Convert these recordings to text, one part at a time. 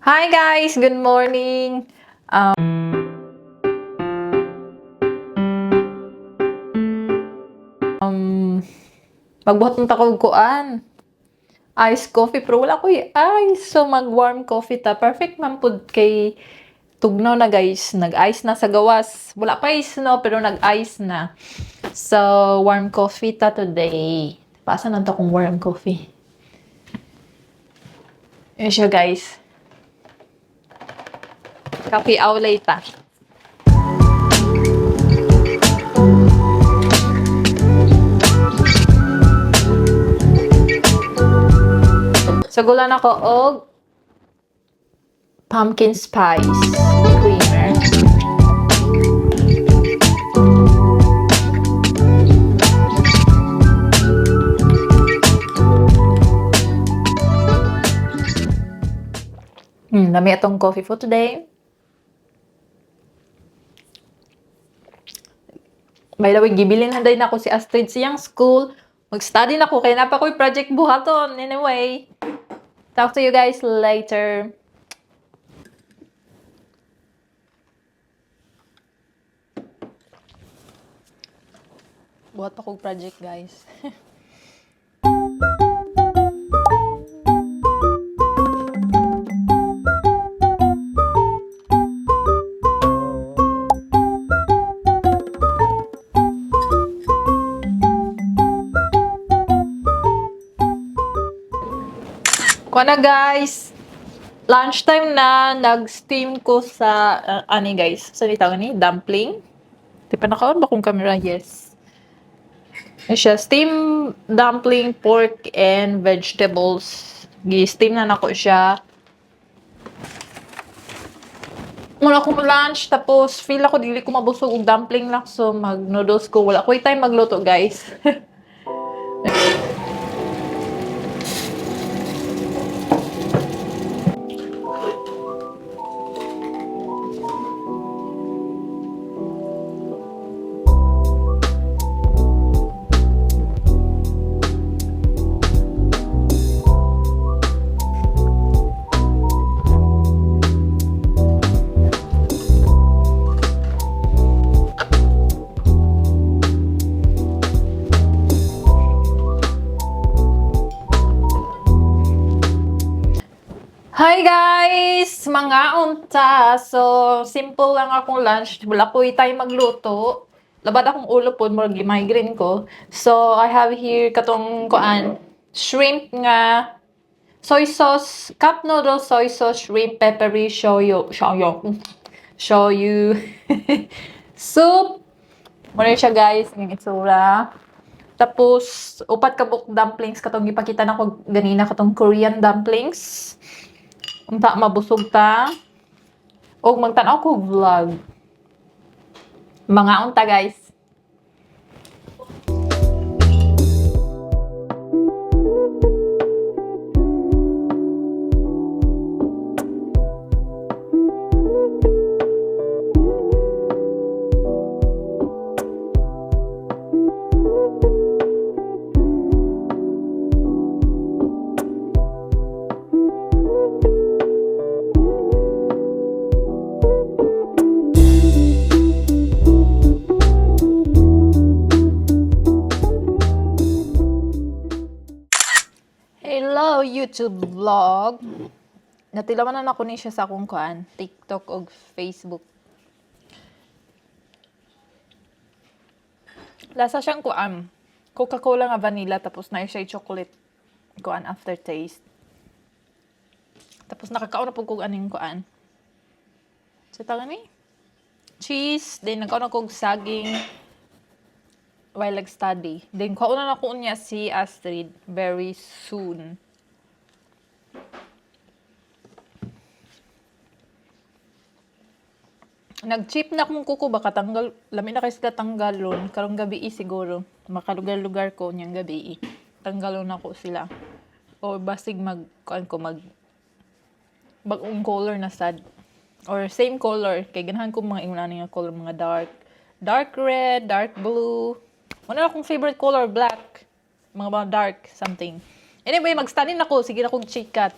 Hi guys! Good morning! Magbuhat ng takog kuan. Iced coffee pero wala ko'y ice. So mag warm coffee ta. Perfect man pud kay tugnaw na, guys. Nag-ice na sa gawas. Wala pa ice no, pero nag-ice na. So warm coffee ta today. Pasa na to kung warm coffee. Yun siya, guys. Coffee awlay ta. Sagulan ako og pumpkin spice creamer. Lami atong coffee for today. By the way, gibilin na din ako si Astrid siyang school. Mag-study na ko kaya napa ko'y project buhaton. Anyway, talk to you guys later. Buhat pa kong project, guys. Kuha na, guys. Lunchtime na, nag-steam ko sa, ani guys, sa so, ni, dumpling. Di pa nakaon ba kong camera? Yes. Ano siya, steam dumpling, pork, and vegetables. Gi-steam na nako siya. Muna akong lunch, tapos feel ako dili ko mabusog og dumpling lang, so mag noodles ko. Wala ko time magluto, guys. Hi guys! Mga unta! So, simple lang akong lunch. Wala ko tayo magluto. Labad akong ulo po, murag migraine ko. So, I have here katong kuan, shrimp nga soy sauce, cup noodle, soy sauce, shrimp, peppery, shoyu, shoyu, shoyu, soup. Muna siya, guys, yung itsura. Tapos, upat ka buok dumplings katong gipakita na ko ganina, katong Korean dumplings. Unta mabusog ta. Og magtan-aw ko vlog. Mga unta, guys. Hello, YouTube vlog. Natilawan na nako ni siya sa akong kuan, TikTok og Facebook. Lasa siyang kuan. Coca-Cola nga vanilla, tapos na siya chocolate kuan aftertaste. Tapos nakakaon na pud kog aning kuan. Sa tawag ni? Cheese, then nagkaon na kog saging while nag-study. Then kaon na nako niya si Astrid very soon. Nag-chip na akong kuko baka tanggal, lami na kay sila tanggalon karong gabi siguro. Makalugar-lugar ko niyang gabi. Tanggalon nako sila. O basig mag kuan ko, mag bagong color na sad or same color kay ganahan ko mga ingon ani nga color, mga dark dark red, dark blue. Wala akong favorite color, black. Mga mga dark something. Anyway, mag-study na ko. Sige na kong chikat.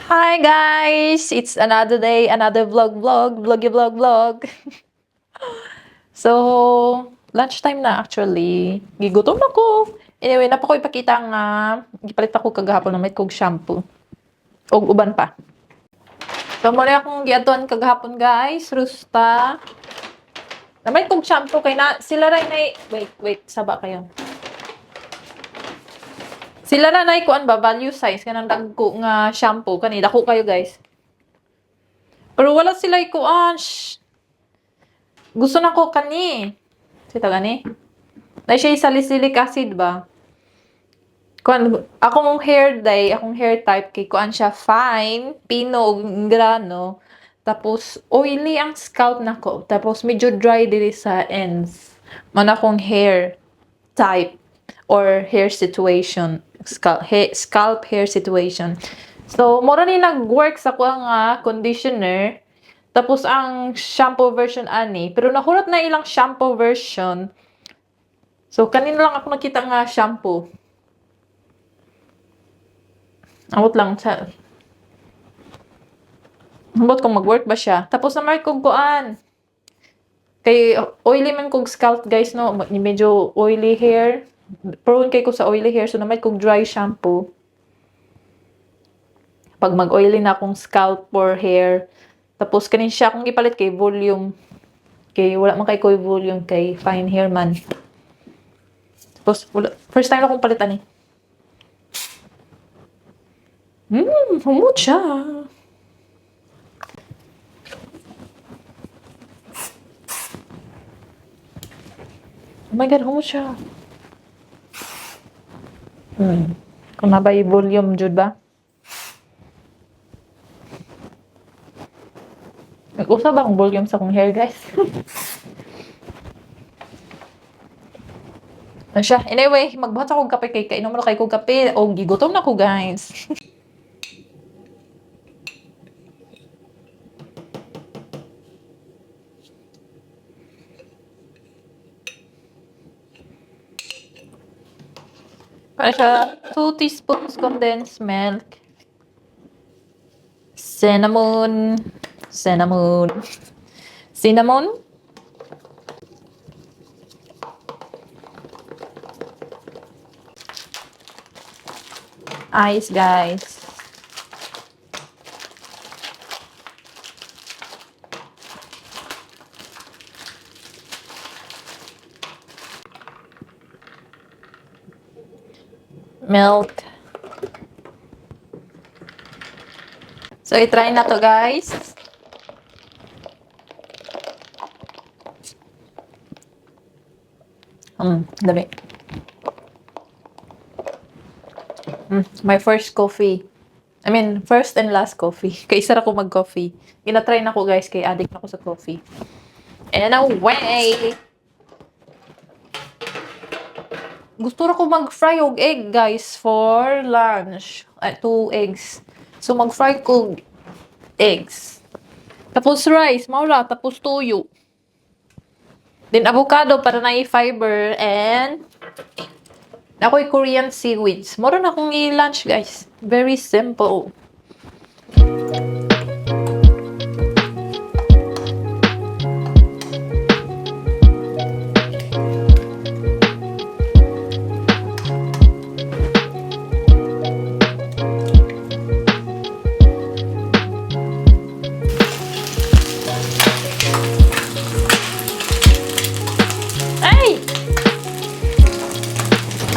Hi guys! It's another day, another vlog vlog, vloggy vlog vlog. So, lunchtime na actually. Gigutom na ko. Anyway, naa pa ko ipakita nga gipalit ako kagahapon na may kog shampoo. Og uban pa. So, mao akong giadtuan kagahapon, guys. Rusta. Namay kog shampoo kay na sila ray nay, wait, wait, saba kayo. Sila na nay kuan ba, value size kanang dagko nga shampoo kani, dako kayo, guys. Pero wala sila kuan. Shh. Gusto na ko kani. Sita gani. Na siya salicylic acid ba? Kuan akong hair dye, akong hair type kay kuan siya, fine, pino ug grano. Tapos oily ang scalp nako. Tapos medyo dry diri sa ends. Man akong hair type or hair situation, scalp, scalp hair situation. So, mura ni nag-work sa kuha nga conditioner. Tapos ang shampoo version ani, pero nahurot na ilang shampoo version. So, kanina lang ako nakita nga shampoo. Amot lang sa Ambot kung mag-work ba siya. Tapos na mark kong kuan. Kay oily man kog scalp, guys, no, medyo oily hair. Prone kay ko sa oily hair, so namay kog dry shampoo. Pag mag-oily na akong scalp or hair. Tapos kanin siya akong gipalit kay volume. Kay wala man kay koy volume kay fine hair man. Tapos wala, first time akong palitan eh. Humot siya. Oh my God, humot siya. Kung naa bay volume, jud ba? Nag-usa ba ang volume sa akong hair, guys? Ano siya? Anyway, magbuhat akong kape kay kainom na kay kog kape o gigutom na ko, guys. Para siya, 2 teaspoons condensed milk, cinnamon, cinnamon, cinnamon, ice, guys. Milk. So, i-try na to, guys. Dami. My first coffee. I mean, first and last coffee. Kay isa ra ko mag-coffee. Gina-try na ko, guys, kay addict na ko sa coffee. And away! Gusto ra ko mag-fry og egg, guys, for lunch. Two eggs. So, mag-fry ko eggs. Tapos rice, mao ra. Tapos tuyo. Then avocado para na fiber and ako'y Korean seaweeds. Mao na akong i-lunch, guys. Very simple. Ay!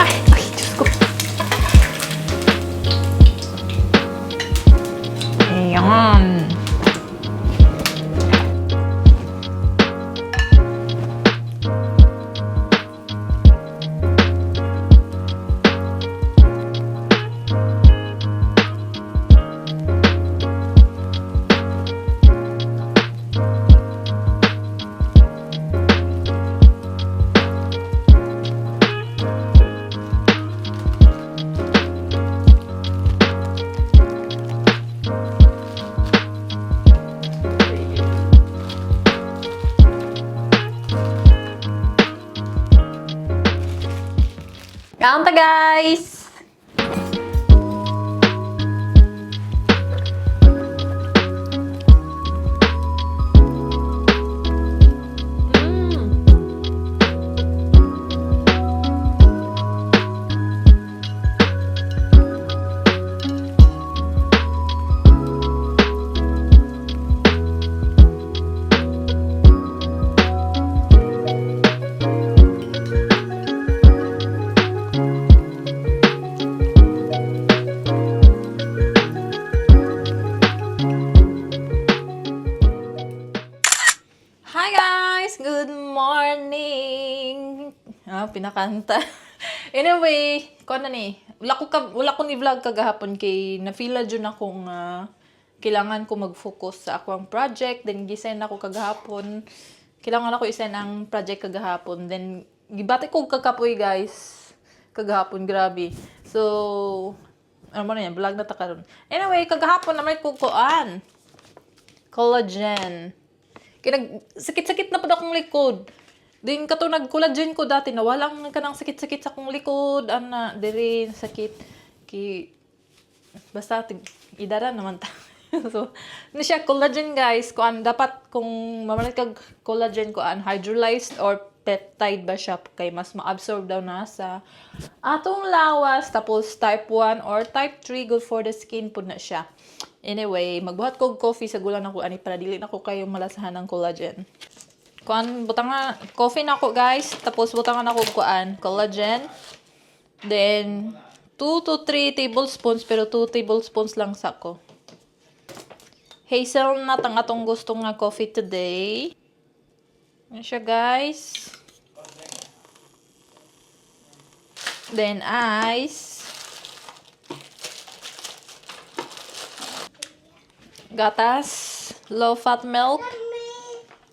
Ay, ay, Diyos ko. Ayan. Kaon ta, guys! Ah, pinakanta. Anyway, kuan na ni. Wala ko ni vlog kagahapon kay na-feel na jud ako nga kailangan ko mag-focus sa akong project. Then gisend ako kagahapon. Kailangan ako isend ang project kagahapon. Then gibati ko kakapoy, guys. Kagahapon, grabe. So, ano mo na yan, vlog na ta karon. Anyway, kagahapon naman ko kuan. Collagen. Kaya sakit-sakit na pud akong likod. Din kato nag-collagen ko dati na walang kanang sakit-sakit sa akong likod, ana diri sakit ki basta tig idara naman ta. So, na siya collagen, guys, kuan dapat kung mamalit kag collagen, kuan hydrolyzed or peptide ba siya kay mas ma-absorb daw na sa atong lawas, tapos type 1 or type 3, good for the skin pud na siya. Anyway, magbuhat kog coffee sa gulan ako ani para dili na ko kayo malasahan ng collagen. Kuan butang nga coffee na ako, guys, tapos butangan ako kuan collagen. Then 2 to 3 tablespoons, pero 2 tablespoons lang sa ko. Hazelnut ang atong gusto nga coffee today. Yan siya, guys. Then ice. Gatas. Low fat milk.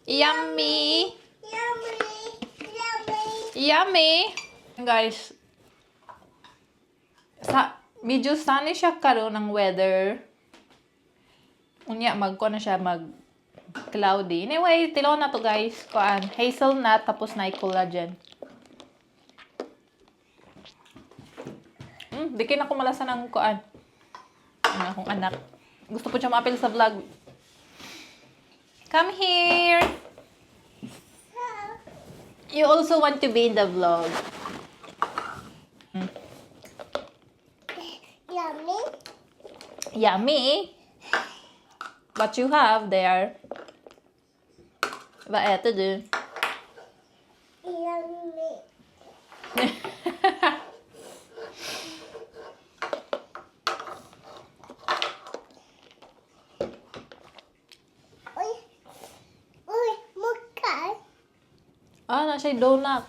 Yummy. Yummy. Yummy. Yummy. Guys, sa medyo sunny siya karon ang weather. Unya magko na siya mag cloudy. Anyway, tilaw na to, guys. Kuan, hazelnut tapos na collagen. Di kay na ko malasa ng kuan. Ang akong anak. Gusto po siya maapil sa vlog. Come here. You also want to be in the vlog. Yummy. Yummy. What you have there? Vad äter du? Yummy. Oj. Oj, mucka. Ah, nasa donut.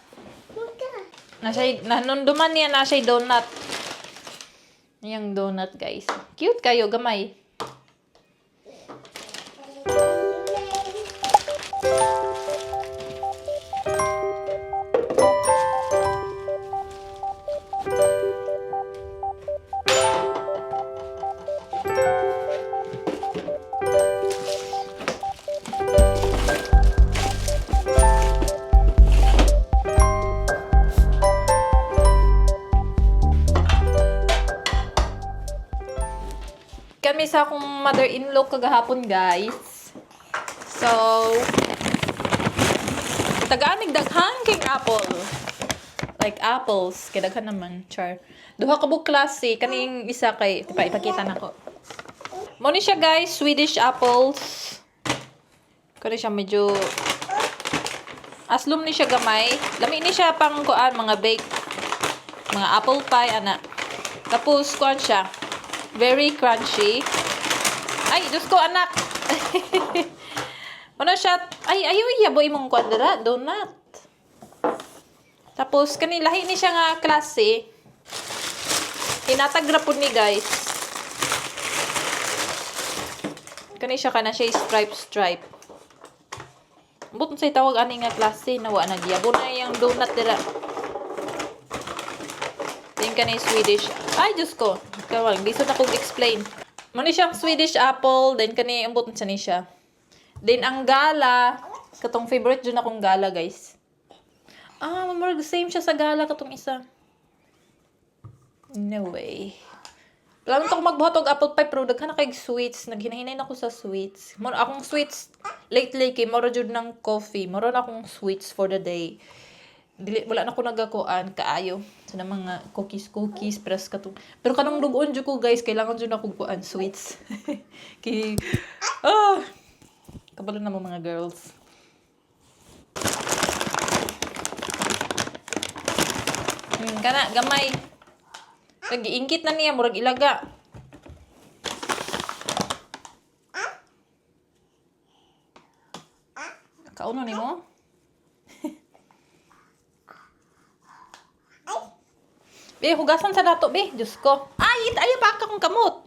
Mucka. Nasa nanunduman niya nasa donut. Yung donut, guys. Cute kayo gamay. Kami sa akong mother-in-law kagahapon, guys. So, tagaan daghan king apple. Like apples, kay daghan naman, char. Duha ka buok klase, kaning isa kay dipa ipakita nako. Mo ni siya, guys, Swedish apples. Kani siya medyo aslom ni siya gamay. Lami ni siya pang kuan mga bake. Mga apple pie ana. Tapos kuan siya. Very crunchy. Ay, Diyos ko, anak. Ano siya? Ay, ayaw iyabo imong kuan dira, donut. Tapos kani lahi ni siya nga klase. Hinatag ra pud ni, guys. Kani siya kana siya stripe stripe. Ambot say tawag ani nga klase na wa nagyabo na yung donut dira. Then kani Swedish. Ay, Diyos ko. Kawal, lisod na kong explain. Mo ni siyang Swedish apple, then kani ambot sa ni siya. Then ang Gala, katong favorite jud akong Gala, guys. Ah, murag same siya sa Gala katong isa. No way. Plano to ko magbuhat og apple pie pero daghan na kay sweets. Naghinahinay na ako sa sweets. Mo akong sweets lately kay moro jud ng coffee. Moro na akong sweets for the day. Dili wala na ko nagakuan kaayo sa na mga cookies cookies press katong pero kanang dugon jud ko, guys, kailangan jud ako kuan sweets kay ah kabalo na mo mga girls. Kana gamay. Nagiingkit na niya murag ilaga. Kauno nimo? Eh, hugasan sa dato, be. Diyos ko. Ay, ay, baka kong kamot.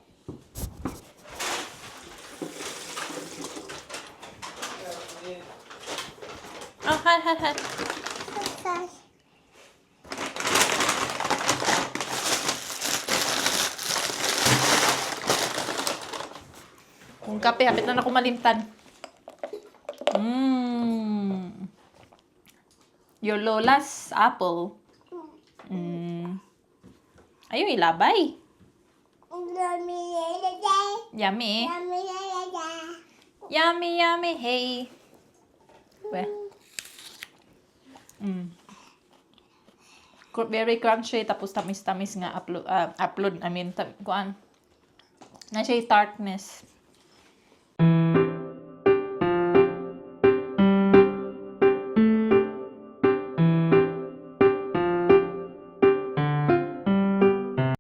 Oh, här, här, här. Muka. Kung kape, hapit na ako malimtan. Your lola's apple. Ayun, ilabay. Yummy, yummy, Yummy. yummy, yummy. Yummy, yummy, hey. We. Very crunchy, tapos tamis-tamis nga upload, upload, I mean, kuan. Na siya tartness.